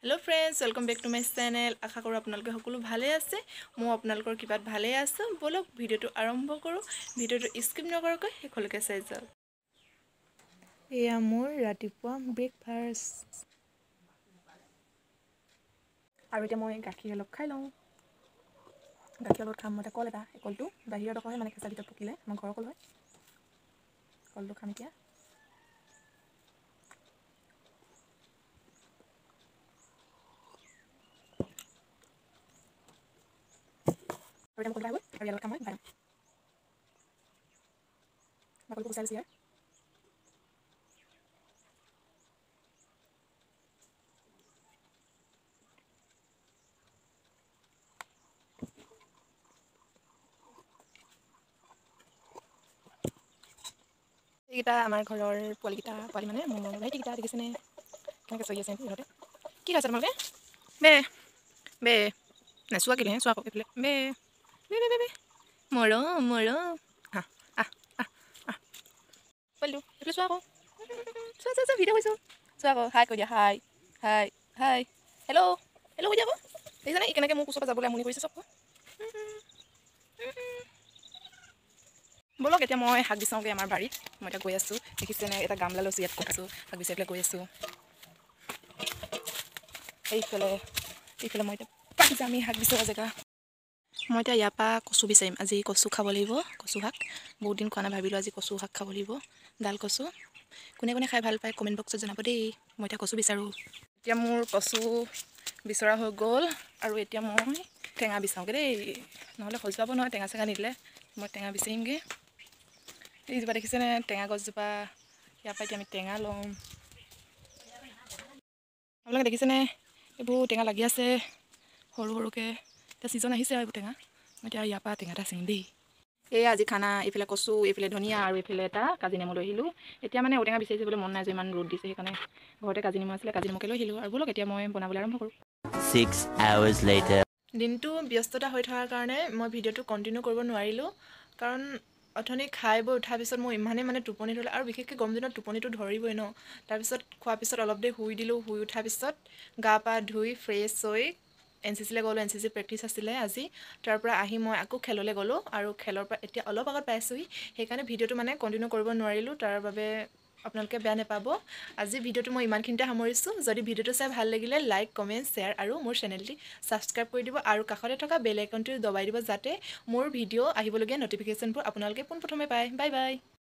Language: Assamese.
Hello friends, welcome back to my channel. আশা কৰোঁ আপোনালোকে সকলো ভালে আছে। মই আপোনালোকৰ কিবাত ভালে আছোঁ। ব'লক ভিডিঅ'টো আৰম্ভ কৰোঁ। ভিডিঅ'টো স্কিপ নকৰাকৈ শেষলৈকে চাই যাওক। এয়া মোৰ ৰাতিপুৱা ব্ৰেকফাষ্ট। আৰু এতিয়া মই গাখীৰ অলপ খাই লওঁ। গাখীৰ অলপ খাম। মই এটা কল এটা, এই কলটো বাহিৰৰ ডোখৰহে মানে কেঁচা ভিতৰত পকিলে, আমাৰ ঘৰৰ কল হয়। কলটো খাম এতিয়া। আৰু এতিয়া মই কল এটা হৈ গ'ল। আৰু ইয়াৰ লগত খাম মই বাদাম। বাকলিটো গুচাই লৈছোঁ ইয়াৰ। এইকেইটা আমাৰ ঘৰৰ পোৱালিকেইটা, পোৱালি মানে মোৰ ভাইটিকেইটা, দেখিছেনে কেনেকৈ চলি আছে ঘৰতে। কি খাইছা তোমালোকে? বে বে নাই চোৱা কেলেহে চোৱা আকৌ এইফালে। বে বে বে বে বে মৰম মৰম। আহ আহ আহ আহ পোৱালিটো এইফালে চোৱা আকৌ, চোৱা চোৱা চোৱা, ভিডিঅ' কৰিছোঁ, চোৱা আকৌ। হাই কৈ দিয়া, hi hi hi, hello hello কৈ দিয়া আকৌ। দেখিছানে ই কেনেকৈ মোৰ কোচৰ পৰা যাবলৈ আমনি কৰিছে চব। ব'লক এতিয়া মই শাক বিচাৰোঁগৈ আমাৰ বাৰীত। মই এতিয়া গৈ আছোঁ, দেখিছেনে এটা গামলা লৈছোঁ, ইয়াত আছোঁ শাক বিচাৰি পেলাই গৈ আছোঁ। এইফালে এইফালে মই এতিয়া পাই যাম এই শাক বিচৰা জেগা। মই এতিয়া ইয়াৰ পৰা কচু বিচাৰিম। আজি কচু খাব লাগিব, কচু শাক বহুত দিন খোৱা নাই, ভাবিলোঁ আজি কচু শাক খাব লাগিব, ডাল কচু। কোনে কোনে খাই ভাল পায় কমেণ্ট বক্সত জনাব দেই। মই এতিয়া কচু বিচাৰোঁ। এতিয়া মোৰ কচু বিচৰা হৈ গ'ল আৰু এতিয়া মই টেঙা বিচাৰোঁগৈ দেই, নহ'লে সজুৱাব নহয় টেঙা চেঙা নিদিলে। মই টেঙা বিচাৰিমগৈ। এইজোপা দেখিছেনে টেঙা গছজোপা, ইয়াৰ পৰা এতিয়া আমি টেঙা ল'ম। আপোনালোকে দেখিছেনে এইবোৰ টেঙা লাগি আছে সৰু সৰুকৈ। এতিয়া ছিজন আহিছে আৰু এইবোৰ টেঙা। মই এতিয়া ইয়াৰ পৰা টেঙা এটা ছিঙিম দেই। এয়া আজি খানা, এইফালে কচু, এইফালে ধনিয়া আৰু এইফালে এটা কাজি নেমু লৈ আহিলোঁ। এতিয়া মানে ঔটেঙা বিচাৰি যাবলৈ মন নাই যে ইমান ৰ'দ দিছে, সেইকাৰণে ঘৰতে কাজি নেমু আছিলে, কাজি নেমুকে লৈ আহিলোঁ। আৰু ব'লক এতিয়া মই বনাবলৈ আৰম্ভ কৰোঁ। 6 hours later. দিনটো ব্যস্ততা হৈ থকাৰ কাৰণে মই ভিডিঅ'টো কণ্টিনিউ কৰিব নোৱাৰিলোঁ, কাৰণ অথনি খাই বৈ উঠাৰ পিছত মোৰ ইমানেই মানে টোপনি ধৰিলে, আৰু বিশেষকৈ গৰম দিনত টোপনিটো ধৰিবই ন। তাৰপিছত খোৱাৰ পিছত অলপ দেৰি শুই দিলোঁ। শুই উঠাৰ পিছত গা পা ধুই ফ্ৰেছ হৈ এন চি চিলৈ গ'লোঁ। এন চি চি প্ৰেক্টিচ আছিলে আজি। তাৰ পৰা আহি মই আকৌ খেললৈ গ'লোঁ আৰু খেলৰ পৰা এতিয়া অলপ আগত পাইছোঁহি, সেইকাৰণে ভিডিঅ'টো মানে কণ্টিনিউ কৰিব নোৱাৰিলোঁ, তাৰ বাবে আপোনালোকে বেয়া নাপাব। আজি ভিডিঅ'টো মই ইমানখিনিতে সামৰিছোঁ। যদি ভিডিঅ'টো চাই ভাল লাগিলে লাইক, কমেণ্ট, শ্বেয়াৰ আৰু মোৰ চেনেলটি ছাবস্ক্ৰাইব কৰি দিব আৰু কাষতে থকা বেল আইকনটো দবাই দিব, যাতে মোৰ ভিডিঅ' আহিবলগীয়া ন'টিফিকেশ্যনবোৰ আপোনালোকে পোনপ্ৰথমে পায়। Bye bye.